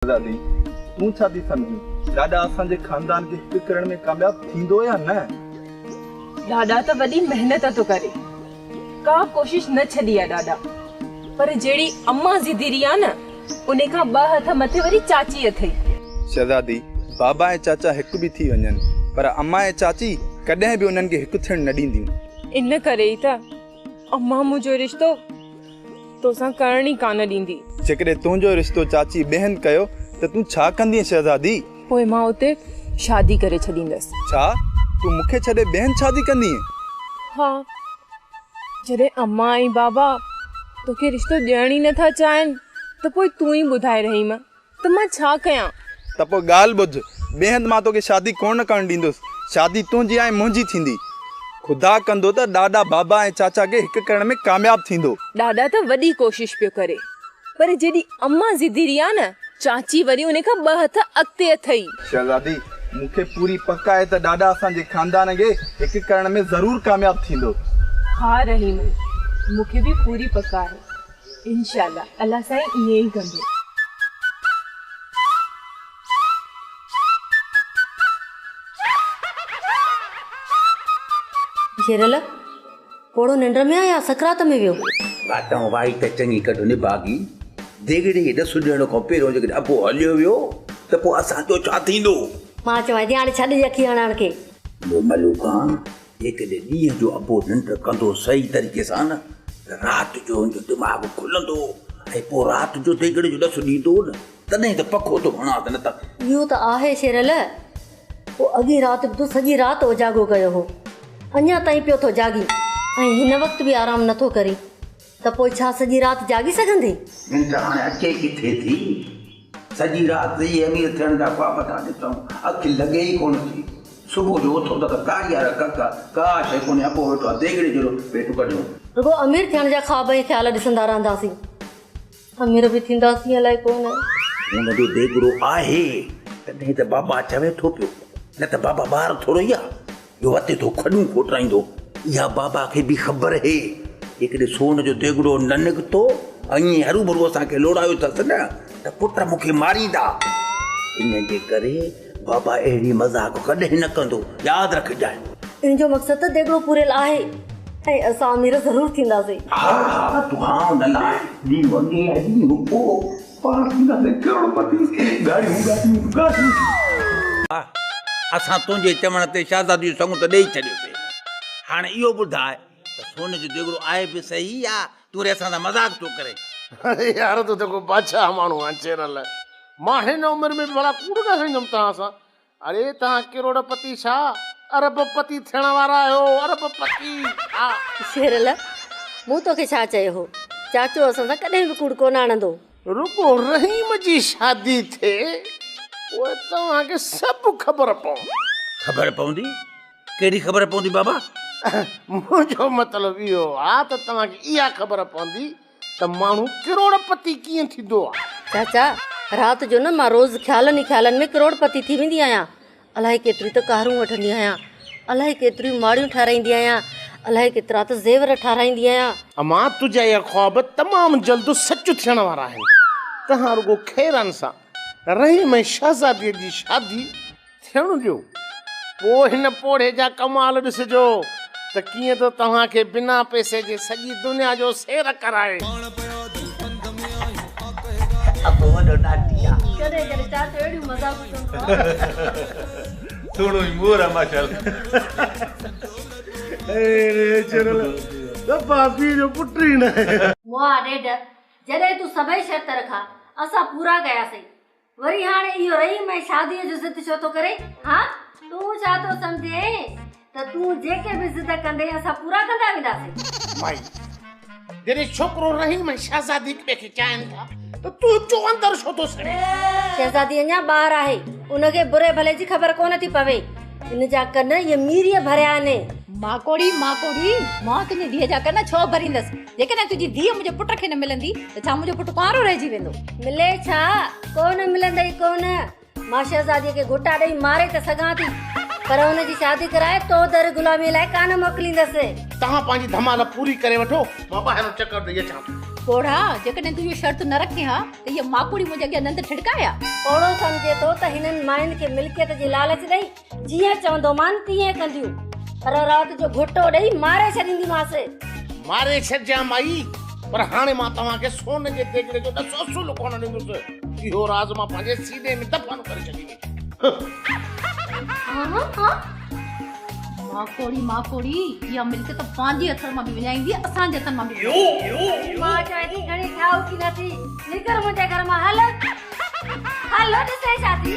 شهزادي، تون ڇا ٿي سمجهين، ڏاڏا اسان جي خاندان کي هڪ ڪرڻ ۾ ڪامياب ٿيندو يا نه؟ ڏاڏا ته وڏي محنت ٿو ڪري. ڪا ڪوشش نه ڇڏي آ ڏاڏا. پر جهڙي امان ضدي رهي آ نه، انهي کان ٻه هٿ مٿي وري چاچي اٿئي. شهزادي، بابا ۽ چاچا هڪ به ٿي وڃن، پر امان ۽ چاچي ڪڏهن به انهن کي هڪ ٿيڻ نه ڏينديون. ان ڪري ئي ته امان منهنجو رشتو توسان ڪرڻ ئي ڪانه ڏيندي. جيڪڏهن تنهنجو رشتو چاچي ٻئي هنڌ ڪيو ته تون ڇا ڪندينء شهزادي؟ پوء مان اتي شادي ڪري ڇڏيندس. ڇا؟ تون مون کي ڇڏي ٻئي هنڌ شادي ڪندينء؟ ها، جڏهن امان ۽ بابا توکي رشتو ڏيڻ ئي نٿا چاهين ته پوء تون ئي ٻڌاء رحيم ته مان ڇا ڪيان؟ ته پوء ڳالهه ٻڌ، ٻئي هنڌ مان توکي شادي ڪونه ڪرڻ ڏيندس. شادي تنهنجي ۽ منهنجي ٿيندي. خدا ڪندو ته ڏاڏا بابا ۽ چاچا کي هڪ ڪرڻ ۾ ڪامياب ٿيندو. ڏاڏا ته وڏي ڪوشش پيو ڪري، پر جيڏي امان ضدي رهي آ نه، چاچي وري ان کان ٻه هٿ اڳتي اٿئي. شهزادي، مون کي پوري پڪ آهي ته ڏاڏا اسان جي خاندان کي هڪ ڪرڻ ۾ ضرور ڪامياب ٿيندو. ها رحيم، مون کي به پوري پڪ آهي. انشاء الله الله سائين ائين ئي ڪندو. شيرل، پوڙهو ننڊ ۾ آ يا سڪرات ۾ ويو؟ واتئون وائي ته چڱي ڪڍ نڀاڳي، ديڳڙي جي ڏس ڏيڻ کان پهريون جيڪڏهن ابو هليو ويو ته پوء اسان جو ڇا ٿيندو؟ مان چوان ٿي هاڻي ڇڏ يکي هڻڻ کي. مون ملوڪان، جيڪڏهن ڏينهن جو ابو ننڊ ڪندو صحيح طريقي سان نه ته رات جو هن جو دماغ کلندو ۽ پوء رات جو ديڳڙي جو ڏس ڏيندو نه تڏهن ته پکو ٿو هڻانس نه ته. اهو ته آهي شيرل، پوء اڳين رات به تو سڄي رات اوجاڳو ڪيو هو، اڃا تائين پيو ٿو جاڳين ۽ هن وقت به آرام نه ٿو ڪرين ته پوء ڇا سڄي رات جاڳي سگهندين؟ ننڊ هاڻي اچي ڪٿي ٿي؟ سڄي رات اهي امير ٿيڻ جا خواب ٿا ڏسون، اک لڳي ئي ڪونه ٿي. صبح جو اٿو ته ڪاري وارا ڪڪ، ڪا شيء ڪونهي، ابو ويٺو آهي ديڳڙي جهڙو پيٽ ڪڍيو. رڳو امير ٿيڻ جا خواب ۽ خيال ڏسندا رهنداسين. امير به ٿينداسين الائي ڪونه. هن جو ديڳڙو آهي تڏهن ته بابا چوي ٿو پيو، نه ته بابا ٻار ٿورو ئي آهي جو وتي ٿو کڏون کوٽرائيندو. اها بابا کي به خبر هي، جيڪڏهن سون جو ديڳڙو نه نڪتو ۽ ائين هروڀرو اسان کي لوڙايو اٿس نه ته پٽ مون کي ماريندا. ان جي ڪري بابا اهڙي مذاق ڪڏهن نه ڪندو، ياد رکجانء. ان جو مقصد ته ديڳڙو پوريل آهي ۽ اسان امير ضرور ٿينداسين. ها ها تون هانء نه لاهه، ڏينهن اڳي يا ڏينهن پوء پاڻ ٿينداسين ڪروڙپتي، ڳاڙهيون ڳاڙهيون ڳاڙهيون. واهه اسان تنهنجي چوڻ تي شهزادي جو سڱ ته ڏيئي ڇڏيوسين، هاڻي اهو ٻڌاء ته سون جو ديڳڙو آهي به صحيح يا تون وري اسان سان مذاق ٿو ڪرين؟ اڙي يار تون ته ڪو بادشاهه ماڻهو آهين چيرل. مان هن عمر ۾ به ڀلا ڪوڙ ڳالهائيندم توهان سان. اڙي توهان ڪروڙ پتي ڇا ارب پتي ٿيڻ وارا آهيو ارب پتي ها. شيرل، مون توکي ڇا چيو هو؟ چاچو اسان سان ڪڏهن به ڪوڙ ڪونه هڻندو. رڳو رحيم جي شادي ٿئي پوء توهان کي سڀ خبر پوندي. خبر پوندي؟ ڪهڙي خبر پوندي بابا؟ منهنجو مطلب اهو آ ته توهان کي اها خبر پوندي ته ماڻهو ڪروڙ پتي ڪيئن ٿيندو آ. چاچا، رات جو نه مان روز خيالن ئي خيالن ۾ ڪروڙ پتي ٿي ويندي آهيان. الائي ڪيتريون ته ڪارون وٺندي آهيان، الائي ڪيتريون ماڙيون ٺاهرائيندي آهيان، الائي ڪيترا ته زيور ٺاهرائيندي آهيان. امان تنهنجا اهي خواب تمام جلد سچ ٿيڻ وارا آهن. توهان رڳو خيرن سان رحيم ۽ شهزاديء جي شادي ٿيڻ ڏيو، پوء هن پوڙهي جا ڪمال ڏسجو ته ڪيئن ٿو توهان کي بنا پئسي جي سڄي دنيا جو سير ڪرائي. ابو وڏو ڏاٽي آ. ڪڏهن ڪڏهن چاچو اهڙيون مذاقون ڪندو آ. سهڻو ئي مور آ ماشاءالله. اڙي چرل دفعا پيء جو پٽ ئي ناهي. مئا ڏيڍ، جڏهن تون سڀئي شرط رکا، اسان پورا ڪياسين. وري هاڻي اهو رحيم ۽ شاديء جو ضد ڇو ٿو ڪرين؟ ها؟ تون ڇا ٿو سمجهين ته تون جيڪي به ضد ڪندين اسان پورا ڪندا وينداسين؟ مائي، جڏهن ڇوڪرو رحيم ۽ شهزادي هڪ ٻئي کي چاهين ٿا ته تون جو اندر ڇو ٿو سڙي؟ شهزادي اڃا ٻار آهي، ان کي بري ڀلي جي خبر ڪونه ٿي پوي. ان جا ڪن اهي ميريء ڀريا آهن. ماڪوڙي، ماڪوڙي، مان تنهنجي ڌيء جا ڪن ڇو ڀريندس؟ جيڪڏهن تنهنجي ڌيء منهنجي پٽ کي نه ملندي ته ڇا منهنجو پٽ ڪنوارو رهجي ويندو؟ ملي ڇا؟ ڪو نه ملندئي ڪو نه. مان شهزاديء کي گهوٽا ڏئي ماري ته سگهان ٿي، پر هن جي شادي ڪرائي تو در غلاميء لاء ڪانه موڪليندس. توهان پنهنجي ڌمال پوري ڪري وٺو، مان ٻاهران چڪر ڏئي اچان ٿو. پوڙها، جيڪڏهن تون اهو شرط نه رکين ها ته هيء ماڪوڙي منهنجي اڳيان ڏند ٺڙڪائي ها. پوڙهو سمجهي ٿو ته هنن ماين کي ملڪيت جي لالچ ڏئي جيئن چوندومان تيئن ڪنديون، پر رات جو گهوٽو ڏئي ماري ڇڏينديمانس. ماري ڇڏجان مائي، پر هاڻي مان توهان کي سون جي ديڳڙي جو ڏس اصل ڪونه ڏيندس. اهو راز مان پنهنجي سيني ۾ دفن ڪري ڇڏيندس. ماڪوڙي ماڪوڙي، اها ملڪيت پنهنجي هٿن مان به وڃائيندي، اسان جي هٿن مان به وڃائيندي. مان چوان ٿي گهڻي ٺاهوڪي نه ٿي، نڪر منهنجي گهر مان، هل هل ڏسين ڇا ٿي.